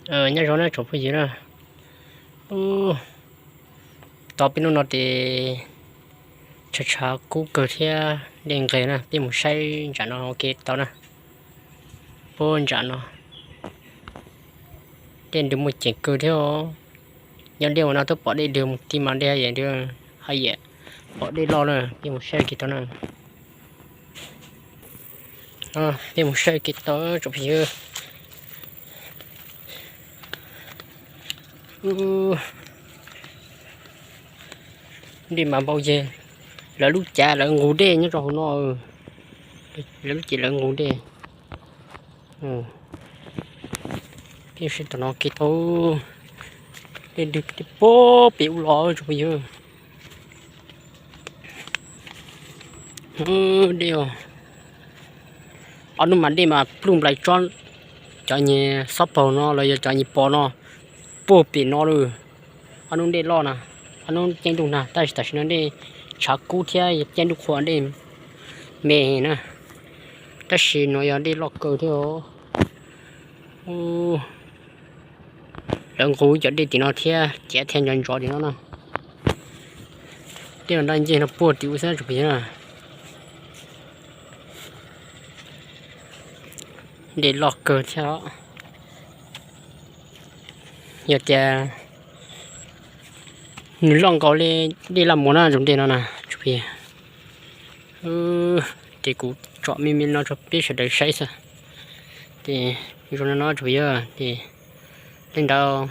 Nyob zoo na tsoom phooj ywg na, tos peb hnub no ces tshav tshav kub kawg thiab dej nqes na, peb mus saib ntsam no ua ke tau na. Puag ntsam no dej nrws muaj ceem kawg thiab. Nyob deb ua no twb pom dej nrws mus ti mas dej haj yam, pom dej loj na, peb mus saib ua ke tau na. Peb mus saib ua ke tau tsoom phooj ywg. Dej mas npau yeg, lawv lub cav lawv nqus dej nyob rau hauv no, lawv lub cav lawv nqus dej. Peb saib tom no ke tau, dej nrws puag pem ub los tsoom phooj ywg. Dej, ob hnub mas dej mas pluj nplaim tsob, cov nyuag xob paug no los yog cov nyuag pos no puag pem no lawm. Ob hnub dej loj na, ob hnub caij ntuj nag, tab sis tam sim no dej tshav kub thiab caij ntuj qhua dej me na, tab sis no yog dej loj kawg thiab. Lawv nqus cov dej tim no thiab cav thiaj nco ntsoov tim no na. Dej no nraj ncej no puag tim ub xwb tsoom phooj ywg na. Dej loj kawg thiab. Yog tias nws loj nkaus li dej Laj Muas na tsoom dej no na tsoom phooj ywg. Ces kuv tsom me me no rau peb sawv daws saib xwb. Ces zoo no no tsoom phooj ywg, ces li ntawd